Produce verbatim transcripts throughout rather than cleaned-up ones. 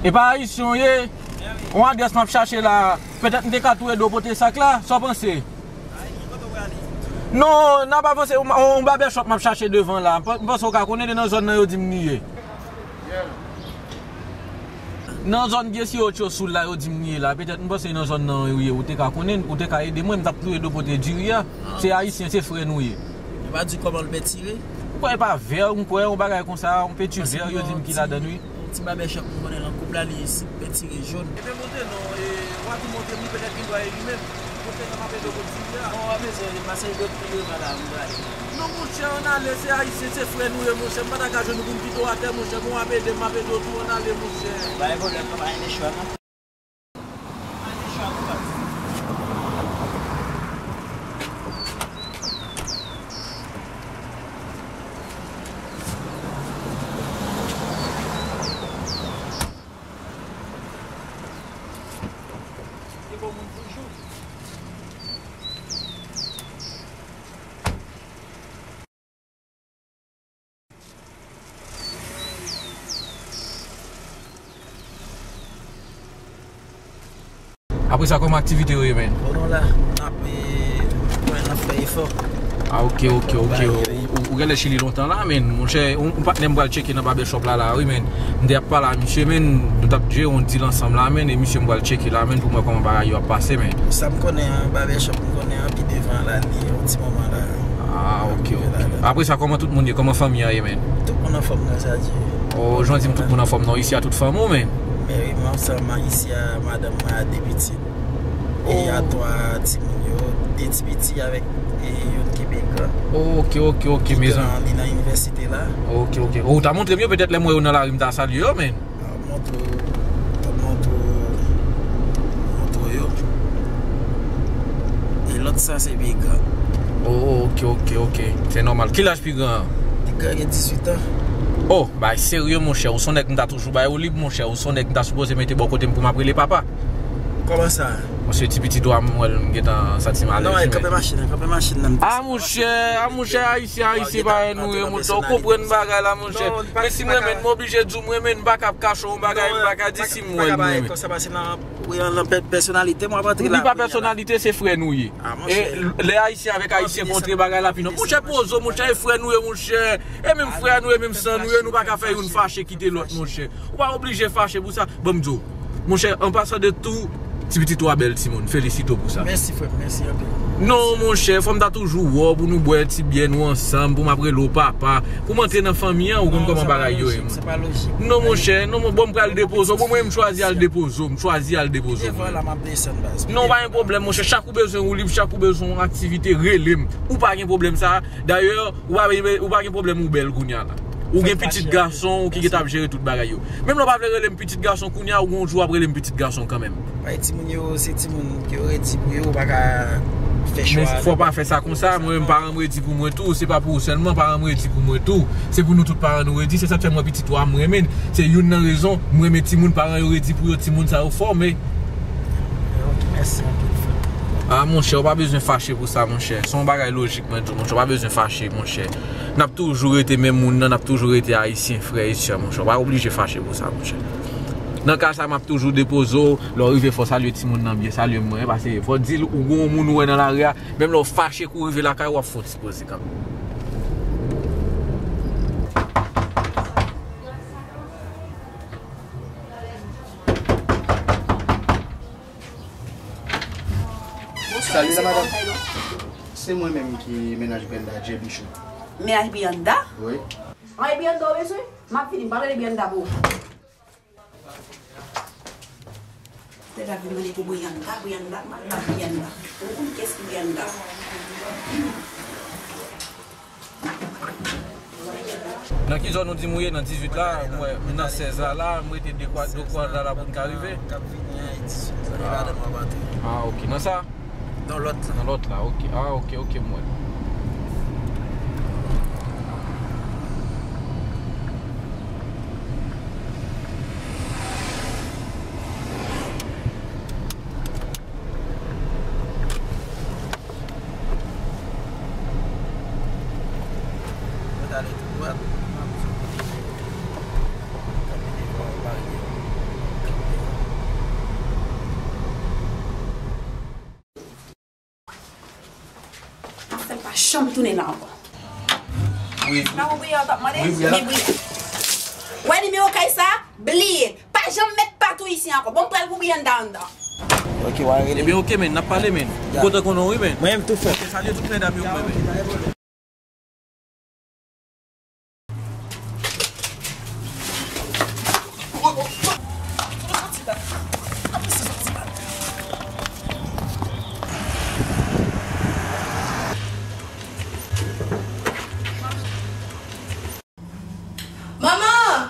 E pa Ayisyen w ye? Yon adrès m ap chache la. Petèt m te ka tou ede w pote sak la. Sa w panse? Non, n ap avanse. Yon, yon barbershop m ap chache devan la. M pa-, m panse w ka konnen, e nan zòn nan yo di m li ye. Nan zòn Gyesi Otyo Soul la yo di m li ye la. Petèt m panse nan zòn nan ou ye. Ou te ka konnen, ou te ka ede mwen, m t ap tou ede w pote diri a. Se Ayisyen, se frè nou ye. Yo pa di kòman l pètire? M kwè e pa vè, m kwè yon bagay konsa, yon pèti vè yo di m ki ladan l, wi. Yon ti barbershop m konnen nan koup la, li pètire jòn. Ebyen monte non, e, w a tou monte m, petèt gen dwa e li menm. Monte non, m ap ede w kot diri a. Non, w a bezwen, pase dòt pi devan la, m prale. Non, monchè, ann ale, se Ayisyen, se frè nou ye, monchè. M pa ta ka jwenn nou pou m kite w atè, monchè. Bon, w ap ede m, m ap ede w tou, ann ale, monchè. Pa gen pwoblèm, non, pa gen chwa, non. Apre sa, kòman aktivite yo ye, men? Bon, nou la, n ap, e, mwen, n ap fè efò. Ah, ok, ok, ok. Ou, ou, ou genlè Chili lontan la, men, monchè, yon, yon patnè m pral tcheke nan barbershop la, la, wi, men. M te ap pale a misye, men, nou t ap jere yon deal ansanm la, men, e misye m pral tcheke la, men, pou m wè kòman bagay yo ap pase, men. Sa m konnen an, barbershop m konnen an, pi devan la, li yon ti moman la. Ah, ok, ok. Apre sa, kòman tout moun ye? Kòman fanmi an ye, men? Tout moun anfòm, gras a Dye. Oh, jan w di m tout moun anfòm, non, isi a tout fanmi w, men? Men wi, mwen ansanm isi a, madanm mwen a de pitit. E a twa timoun yo, de ti piti avèk, e, youn ki pi gran. Ok, ok, ok, mezanmi. Ki gran, li nan inivèsite la. Ok, ok. Ou ta montre m yo, petèt lè m wè yo nan lari, m ta salye yo, men. Ah, montre w, montre w, montre w yo. E lòt sa se pi gran. Oh, ok, ok, ok. Se nòmal. Ki laj pi gran an? Pi gran gen dizuit an. Oh, bay serye, monchè. Ou se yon nèg m ta toujou bay olib, monchè. Ou se yon nèg m ta sipoze mete bò kote m pou m ap rele papa. Kòman sa? Monchè, ti pitit ou a m wè l, m gentan santi m alèz. Non, kanpe machin nan, kanpe machin nan. Ah, monchè, ah, monchè, ayisyen, ayisyen, parèy nou ye, monchè. Ou konprann bagay la, monchè. Men si m renmen, m oblije di w, m renmen, m pa ka ap kache yon bagay, m pa ka di si m wè l, m renmen. Wi, nan pè-, pèsonalite, m ap antre la. Li pa pèsonalite, se frè nou ye. E lè ayisyen avèk ayisyen kontre, bagay la pi non. Monchè, poze w, monchè, e frè nou ye, monchè. E menm frè nou, e menm san nou ye, nou pa ka fè youn fache kite lòt, monchè. Ou pa oblije fache pou sa. Ban m di w, monchè, an pasan de tou, ti pitit ou a bèl timoun. Felisite w pou sa. Mèsi, frè m. Mèsi anpil. Non, monchè, fò m ta toujou wè w pou nou bwè ti byè nou ansanm, pou m ap rele w papa, pou m antre nan fanmi an, ou konn kòman bagay yo ye. Non, monchè, non, bon, m pral depoze w. Bon, mwen, m chwazi al depoze w. M chwazi al depoze w. Non, pa gen pwoblèm, monchè. Chak ou bezwen woulib, chak ou bezwen yon aktivite, rele m. Ou pa gen pwoblèm sa. Dayè, ou pa, ou pa gen pwoblèm, ou bèl kounye a la. Ou gen pitit gason, ou ki gentan ap jere tout bagay yo. Menm lè w pa vle rele m pitit gason kounye a, ou gon jou w ap rele m pitit gason kanmenm. Bay timoun yo, se timoun ke yo redi pou yo, ou pa ka fè chwa. Men fò w pa fè sa konsa, mwen menm paran m redi pou mwen tou, se pa pou ou sèlman, paran m redi pou mwen tou. Se pou nou tout paran nou redi, se sa k fè mwen pitit ou a m renmen l. Se youn nan rezon, m renmen timoun, paran yo redi pou yo, timoun sa yo fòme. Ok, mèsi anpil, frè. Ah, monchè, ou pa bezwen fache pou sa, monchè. Se yon bagay lojik, mwen di w, monchè, ou pa bezwen fache, monchè. N ap toujou rete menm moun nan, n ap toujou rete ayisyen, frè e sè, monchè. Ou pa oblije fache pou sa, monchè. Nan ka sa, m ap toujou depoze w. Lè w rive, fò w salye timoun nan byen, salye m mwen, paske fò w di l ou gon moun ou wè nan lari a, menm lè w fache, kou w rive lakay ou, w ap fè yon ti poze kanmenm. Salut la madame. Se mwen menm ki mennaj Brenda, Djebichou. Mennaj Brenda? Wi. An, e Brenda w bezwen? M ap vini, m pral rele Brenda pou ou. Lè l ap vin mande pou Brenda, Brenda, m ap bat Brenda. Ou konn kiyès ki Brenda? Nan ki zòn ou di m ou ye? Nan dizuit la, m wè, m nan sèz la, la, m rete de kwa-, de kwadra la pou n ka rive. K ap vini an, e dizuit la, e ladan m ap antre. Ah, ok. Nan sa? Nan lòt la. Nan lòt la, ok. Ah, ok, ok, m wè. Mwen t ale tou dwat, m ap sot kote kanpe devan barye a. Tounen la ankò. Wi. Se pa pou Briya w t ap mande? Wi, Briya. Men Briya. Wè nimewo kay sa? Bliye. Pa janm met pat ou isi ankò. Bon, m pral pou Briya anndan, anndan. Ok, w a rele. Ebyen, ok, men, n ap pale, men. M kontan konnen w, wi, men. Mwen menm tou, frè. Ok, salye tout medam yo, mwen, men. Manman!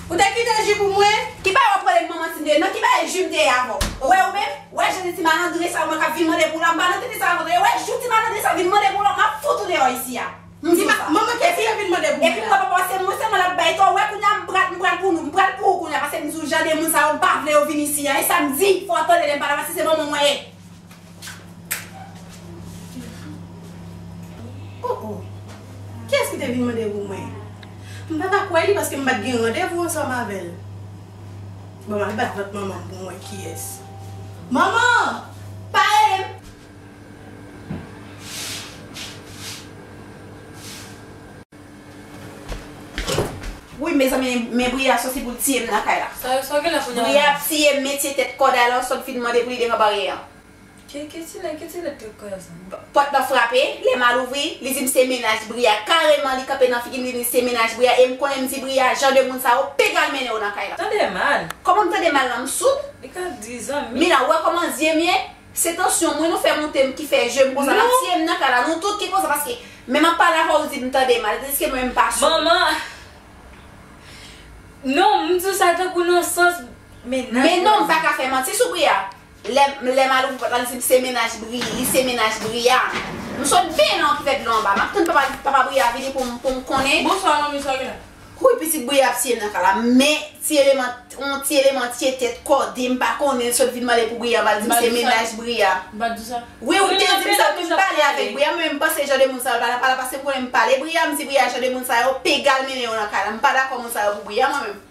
Ou te kite ji pou mwen? Ki bagay w ap pale m manman si m te ye? Nan ki bagay ji m te ye avè w? Ou wè ou menm? Ou wè jan de ti malandren sa yo mwen k ap vin mande pou w la? M pa nan tete sa yo kontre. Ou wè jou ti malandren sa vin mande pou w la, m ap fout ou deyò isi a. M di w sa. Manman, kiyès ki te vin mande pou mwen la? Epi m wè papa w se mwen sèlman l ap bay tò. Ou wè kounye a m pral, m pral pou nou, m pral pou ou kounye a, paske m di w jan de moun sa yo, m pa vle yo vin isi a. E sa m di, fò w tande lè m pale paske se manman w mwen ye. Oh, oh. Kiyès ki te vin mande pou mwen? M pa ta kwè li paske m pa t gen randevou ansanm avè l. Bon, m al bat vant manman m pou m wè kiyès. Manman! Pa rele m! Wi, mezanmi, men Briya soti pou l tiye m nan kay la. Sa, sa w gen la kounye a? Briya ap tiye m, metye tèt kòd la, l sot vin mande pou li devan baryè a. Ki, ki ti nèg, ki ti nèg ki koze sa? Pòt la frape, lè m al ouvri, li di m se mennaj Briya. Kareman, li kanpe nan figi m, li di m se mennaj Briya. E m konnen m di Briya, jan de moun sa yo, pegay mennen yo nan kay la. Tande mal. Kòman m tande mal la, m soud? Li ka di zanmi. Mina, ou wè kòman zye m ye? Se tansyon mwen nou fè monte m ki fè je m konsa. L ap tiye m nan kay la, nou tout ki konsa, paske menm ap pale avè w, ou di m tande mal, tandiske mwen menm pa soud. Manman! Non, m di w sa tankou nan sans mennaj. Men non, m pa ka fè manti sou Briya. Lè, lè m al ouvri pòt la, li di m se mennaj Bri, li se mennaj Briya. M sot benyen nan kivèt dlo anba. M ap tann papa, papa Briya vini pou m, pou m konnen. Bonswa, manmi, sa w gen la? Wi, pitit Briya ap tiye m nan kay la. Men, ti eleman, yon ti eleman tiye tèt kòde, m pa konnen, l sot vin mande pou Briya, m al di m se mennaj Briya. M pa t di sa. Wi, ou te di m sa, tou m pale avèk Briya, mwen menm m panse jan de moun sa yo pa la, pa la, paske m konnen m pale Briya, m di Briya jan de moun sa yo, pegay mennen yo nan kay la. M pa dakò moun sa yo pou Briya, mwen menm.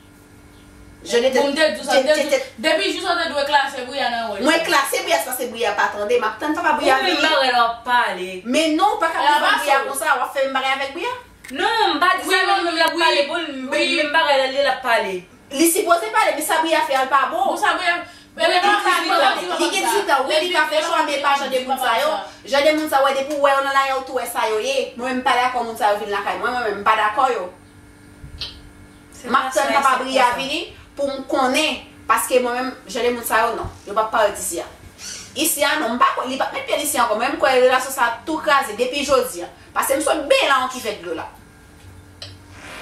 Je ne te, bon, m te di w sa, m te di w, depi jou sa w te dwe klase Briya nan wòl. Mwen klase Briya, se paske Briya pa tande. M ap tann papa Briya vini. Ou menm bagay la w ap pale. Men non, ou pa ka defann Briya konsa, w ap fè menm bagay avèk Briya? Non, m pa di sa non, menm l ap pale, bon, menm bagay la, li l ap pale. Li sipoze pale, men sa Briya fè a, l pa bon. Bon, sa Briya, li pa bon, li gen dizuit an, wi, li ka fè chwa, men pa jan de moun sa yo. Jan de moun sa yo, depi w wè yo nan lari a, ou tou wè sa yo ye. Mwen menm, m pa dakò moun sa yo vin lakay mwen, mwen menm, m pa dakò yo. M ap tann papa Briya vini pou m konnen, paske mwen menm, jan de moun sa yo, non, yo p ap parèt isi a. Isi a, non, m pa kwè, li p ap met pye l isi ankò. Mwen menm, m kwè relasyon sa a tou kraze depi jodi a. Paske m sot benyen la yon kivèt dlo la.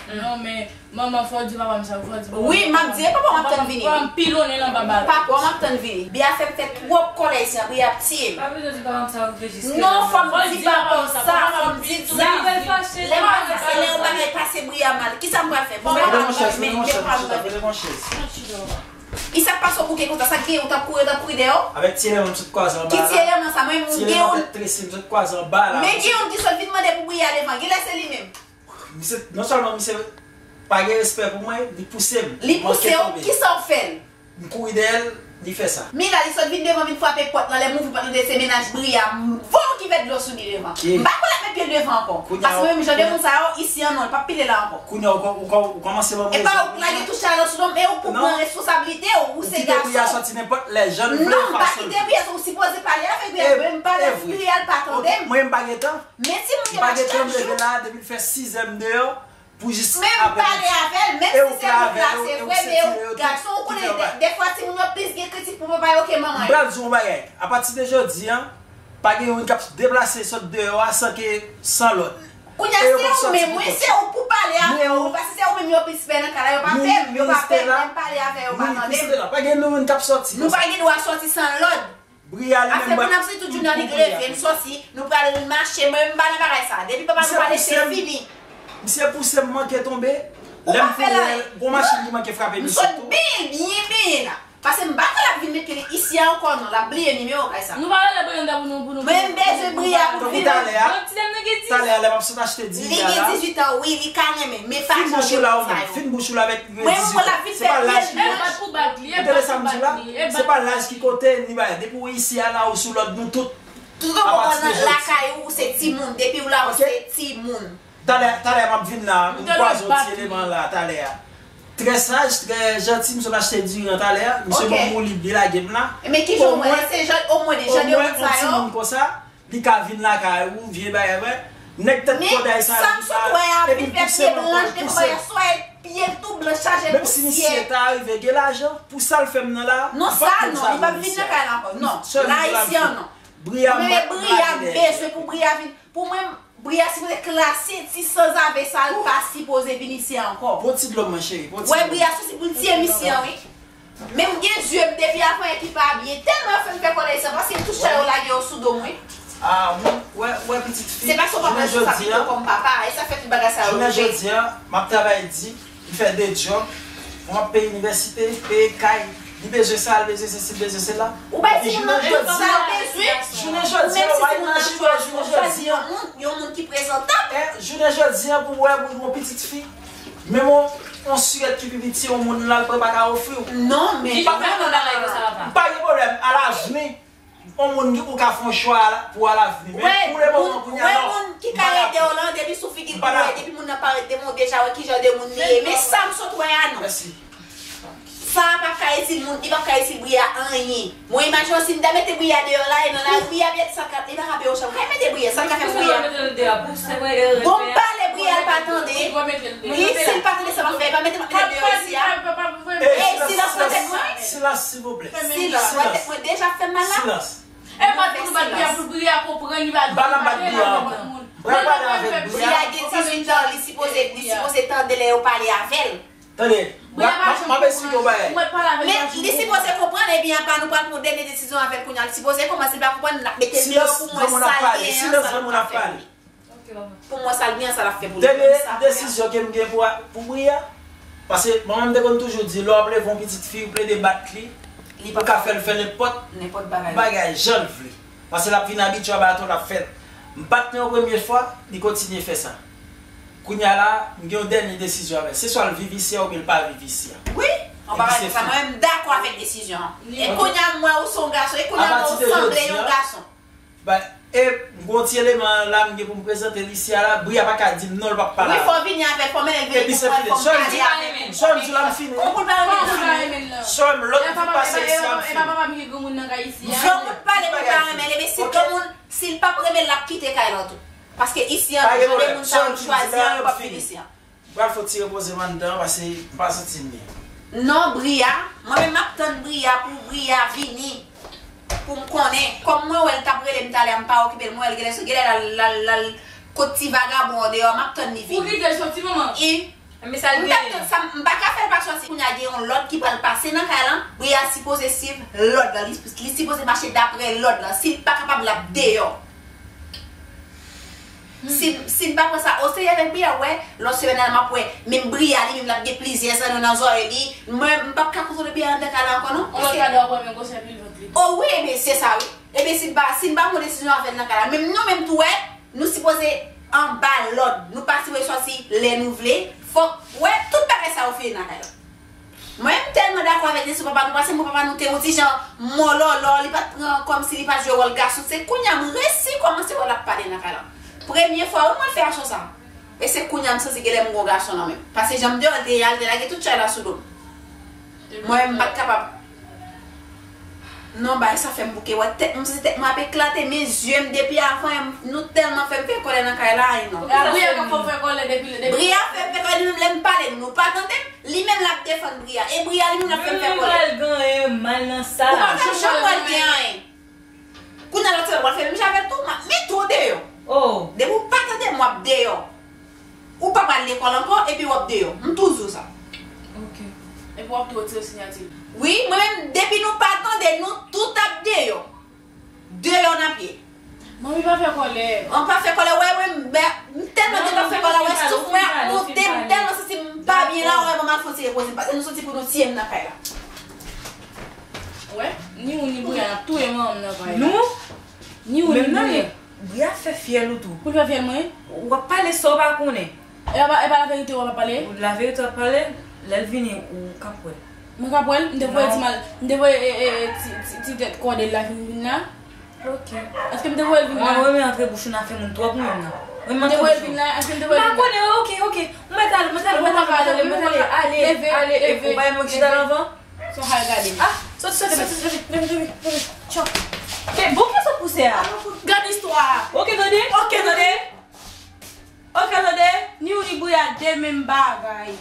Non, men, manman, fò w di papa m sa, fò w di papa m. Wi, m ap di, e papa w m ap tann vini. Papa m pilonnen nan baba. Papa w m ap tann vini. Briya fè m fè twòp kòlè isi a, Briya ap tiye m. Pa bezwen di papa m sa, reflechi. Non, fò m di papa w sa, fò m di l sa. Lè m ap di sa, lè yon bagay pase Briya mal, kisa m pral fè? Bon, mete yon chèz, mete yon chèz, mete yon chèz. E sa k pase w bouke konsa, sa k gen, ou t ap kouri, ou t ap kouri dèyè w? Avèk ti eleman m sot kwaze anba la. Ki ti eleman sa? Mwen, m gen yon. Ti eleman tèt trese m sot kwaze anba la. Men gen yon ki sot vin mande pou Briya devan. Genlè se li menm. Misye, non sèlman misye pa gen respè pou mwen, li pouse m. Li pouse w, kisa w fè l? M kouri dèyè l, li fè sa. Mila, li sot vin devan, vin frape pòt lan, lè m ouvri pòt lan, se mennaj Briya, m voye yon kivèt dlo sou li devan. M pa kwè l ap met pye l devan ankò. Paske mwen menm jan de moun sa yo, isi an non, l p ap pile la ankò. Kounye a, ou kò-, ou kò-, ou kòmanse ban m rezon. Epa ou k lage tou chalè sou non m, e ou pou pran responsablite w, ou se gason. Ou kite Briya soti nenpòt lè, jan l vle, fason l vle. Non, m pa kite Briya, ou sipoze pale avèk Briya, men m pale avèk Briya, l pa tande m. Mwen m pa gen tan. Men timoun yo pa chak jou. M pa gen tan, m leve la, depi l fè sizè m deyò, pou jis apre midi. Men m pale avè l, menm si se ou k la, se vre, men ou gason, ou konnen, dèfwa timoun yo plis gen kritik pou papa yo ke manman yo. M pral di w yon bagay, apati de jodi a, pa gen youn k ap deplase sot deyò a san ke, san lòd. Kounye a, se ou menm, wi, se ou pou pale avè yo, paske se ou menm yo plis pè nan kay la, yo pa pè m, yo pa pè m, lè m pale avè yo, yo pa tande m. Pa gen youn k ap soti konsa. Nou pa gen dwa soti san lòd. Briya li menm. Afè pou n ap soti tout jounen an, li leve, n soti, nou pral mache, mwen m pa nan bagay sa. Depi papa nou pale, se fini. Misye pouse m manke tonbe. Lè m fè wè gon machin ki manke frape misye tou. M sot byen, byen, byen la. Paske m pa kwè l ap vin met pye li isi a ankò non, l ap bliye nimewo kay sa. Nou pa rele Briya pou nou, pou nou. Mwen m bezwen Briya pou vin. Tankou talè a, talè a lè m ap sot achte diri a la. Li gen dizuit an, wi, li ka renmen, men pa jan de moun sa yo. Fin bouch ou la ou menm, fin bouch ou la avèk dizuit an. Se pa laj ki kote. Ou tande sa m di w la? Se pa laj ki kote ni bagay. Depi w isi a la, ou sou lòd nou tout. Tout ou konprann nan lakay ou, ou se timoun. Depi ou la, ou se timoun. Talè, talè, m ap vin la. M kwaze yon ti eleman la, talè a. Trè saj, trè janti, m sot achte diri an talè a. Misye ban m yon liv, li lage m la. Men ki jan w wè, se jan, omwen, jan de moun sa yo. Omwen yon timoun konsa, li ka vin lakay ou, vye bagay, vre. Nèg tèt kòday sa, sa m sot wè a, epi pye blanch, de fwa, swa pye tou blanch, chaje pousyè. Menm si misye ta rive gen lajan, pou sa l fè m nan la, non, sa non, li p ap vin nan kay la ankò. Non, la isi an non. Bri a, men Bri a bezwen pou Bri a vin. Pou mwen, Bri a sipoze klase ti sanzave sa, l pa sipoze vin isi a ankò. Bon ti dlo mwen cheri, bon ti dlo. Wè, Bri a soti pou l tiye misye an, wi. Men m gen zye m depi avan epi pa byen. Tèlman yo fè m fè kòlèj sa, paske tout chay yo lage yo sou do mwen. Ah, wi, wè, wè, pitit fi. Se paske w pa pran responsabilite w kòm papa, e sa fè tout bagay sa yo rive. Jounen jodi a, m ap travay di, m fè de djòb, m ap peye inivèsite, peye kay, li bezwen sa, li bezwen sesi, li bezwen sela. Ou bay timoun nan tout sa l bezwen. Jounen jodi a, w al nan chita, jounen jodi a. Yon moun, yon moun ki prezantab. Eh, jounen jodi a, pou w wè, pou yon pitit fi, menm yon, yon sirèt ki pi piti, yon moun la, l pa ka ofri w. Non, men. M pa gen pwoblèm, alavni. Yon moun ki ou ka fè yon chwa pou alavni. Men pou le moman, kounye a, non. Wè moun ki ka ede w lan, depi sou figi l pou wè, depi moun nan parèt devan w deja wè ki jan de moun li ye. Men sa m sot wè a, non. Mèsi. Sa p ap ka itil moun, li p ap ka itil Bri a anyen. Mwen imajine w si m ta mete Bri a deyò la, e nan lari Bri a, biyèt sa l ka, li pa ka peye yon chanm. Kay mete Bri a, sa l ka fè pou Bri a? Bon, m pale Bri a, l pa tande. Wi, si l pa tande sa m ap fè, e pa mete m ap mete l deyò isi a. Ey, silans nan tèt mwen. Silans, silvouplè. Silans, mwen deja fè m mal la. Silans. E pa di nou bat Bri a pou Bri a konprann li pa dwe pale avèk moun. Bri a pale avèk Bri a. Bri a gen dizuit an, li sipoze, li sipoze tande lè yo pale avè l. Tande, m ap, m ap, m ap esplike w bagay. Men li sipoze konprann, ebyen apa nou pral pran dènye desizyon avè l kounye a. Li sipoze konprann, si l pa konprann, n ap mete l deyò pou mwen sa l genyen an, sa l ap fè pou li. Pou mwen, sa l gen an, sa l ap fè pou li. Dènye desizyon ke m gen pou, pou Bri a, paske manman m te konn toujou di, lè w ap leve yon pitit fi, ou plede bat li, ou ka fè l fè nenpòt bagay jan l vle. Paske l ap vin abitye a bagay atò l ap fè l. M bat li yon premye fwa, li kontinye fè sa. Kounye a la, m gen yon dènye desizyon avè l. Se swa l viv isi a oubyen l pa viv isi a. Wi, yon bagay konsa, mwen menm m dakò avèk desizyon an. E kounye a m wè ou se yon gason, e kounye a m wè ou sanble yon gason. Ba, e m gon ti eleman la m gen pou m prezante l isi a la, Bri a pa ka di m non, l p ap pale avè m. Wi, fò w vini avè l, fò w mennen l vini pou mwen, fò m pale avè l. Sè m di la m fini. Konprann pa renmen l. Sè m, lòt fi pase isi a m fini. Fò moun pale pou pa renmen l, ebyen si granmoun, si l p ap renmen l, l ap kite kay la tou. Paske isi an, jan de moun sa yo chwazi an, yo p ap viv isi an. Pral fè ti repoze m anndan, paske m pa santi m byen. Non, Bri a, mwen menm m ap tann Bri a pou Bri a vini. Pou m konnen, kòm mwen wè l t ap rele m talè a, m pa okipe l, mwen wè l genlè, genlè l al, l al, l al kot ti vagabon an deyò, m ap tann li vini. Ou kite l soti, manman? I. Men sa l genyen? M t ap tann sa, m pa ka fè l pa soti. Kounye a gen yon lòd ki pral pase nan kay lan, Bri a sipoze swiv lòd lan, li, li sipoze mache daprè lòd lan. Si l pa kapab, l ap deyò. Si, si n pa pran sa oserye avèk Bri a, wè, lòt semèn nan m ap wè, menm Bri a li menm l ap gen plizyè zanno nan zòrèy li. Mwen, m p ap ka kontwole Bri a anndan kay la ankò non. On lòt kado w ap wè men gwosè pil vant li. O wi, ebyen se sa wi. Ebyen si n pa, si n pa pran desizyon avè l nan kay la, menm nou menm tou wè, nou sipoze anba lòd. Nou pa sipoze sòti lè nou vle. Fòk, wè, tout bagay sa yo fini nan kay la. Mwen, m tèlman dakò avèk Nesou papa nou, paske mwen papa nou te yon ti jan mòlòlò, li pa t pran kòmsi li pa t jwe wòl gason. Se kounye a m resi kòmanse wè l ap pale nan kay la. Premye fwa, wi, mwen fè aksyon sa. E se kounye a m santi genlè m gon gason nan men m. Paske jan m deyò, l te ye a, l te lage tout chay la sou do m. Mwen, m pa t kapab. Non, bagay sa fè m bouke. Wè, tèt mwen, m santi tèt mwen ap eklate, men zye m depi avan, nou tèlman fè m fè kòlè nan kay la, ay non. Bri a fè m fè kòlè depi, depi. Bri a fè m fè kòlè, li menm lè m pale, nou pa tande m. Li menm l ap defann Bri a. E Bri a li menm l ap fè m fè kòlè. Ou pa fè m janm wè l gen anyen. Kounye a lòt semèn, w ap fè menm jan avè l tou, m ap mete w deyò. Oh. Depi w pa tande m, w ap deyò. Ou pa pral lekòl ankò, epi w ap deyò. M tou di w sa. Ok. Epi w ap tou retire siyati. Wi, mwen menm, depi nou pa tande, nou tout ap deyò. Deyò n ap ye. Manmi pa fè kòlè. An pa fè kòlè, wè, wè, m, m tèlman gentan fè kòlè, wè, souf mwen ap monte, m tèlman santi m pa byen la, wè, manman fè yon ti repoze m, paske nou soti pou nou tiye m nan kay la. Wè, ni ou ni Bria n ap touye manman m nan kay la. Nou? Ni ou ni Bria. Bria fè fyèl ou tou. Pou l fè fyèl mwen? W ap pale sa w pa konnen. E pa, e pa laverite w ap pale? Laverite w ap pale, lè l vini, ou k ap wè. Mwen k ap wè l? M te voye ti mal, m te voye, e, e, e, ti, ti, ti tèt kòde l la vin, vin la. Ok. Èske m te voye l vin la? Mwen renmen antre bouch ou nan afè moun twòp mwen menm nan. Mwen te voye l vin la, èske m te voye l vin la? M pa konnen, ok, ok. Mwen t ale, mwen t ale, mwen t ale, mwen t ale, mwen t ale. Ale, ale, ale, ale. Ou pa yon moun ki chita la anvan? Son hal gade. Ah, soti, soti, soti, soti, leve, leve, leve. Tchò. Ke bon ke sot pouse a? Gade istwa a. Ok, tande. Ok, tande. Ok, tande. Ni ou ni Bouya de menm bagay.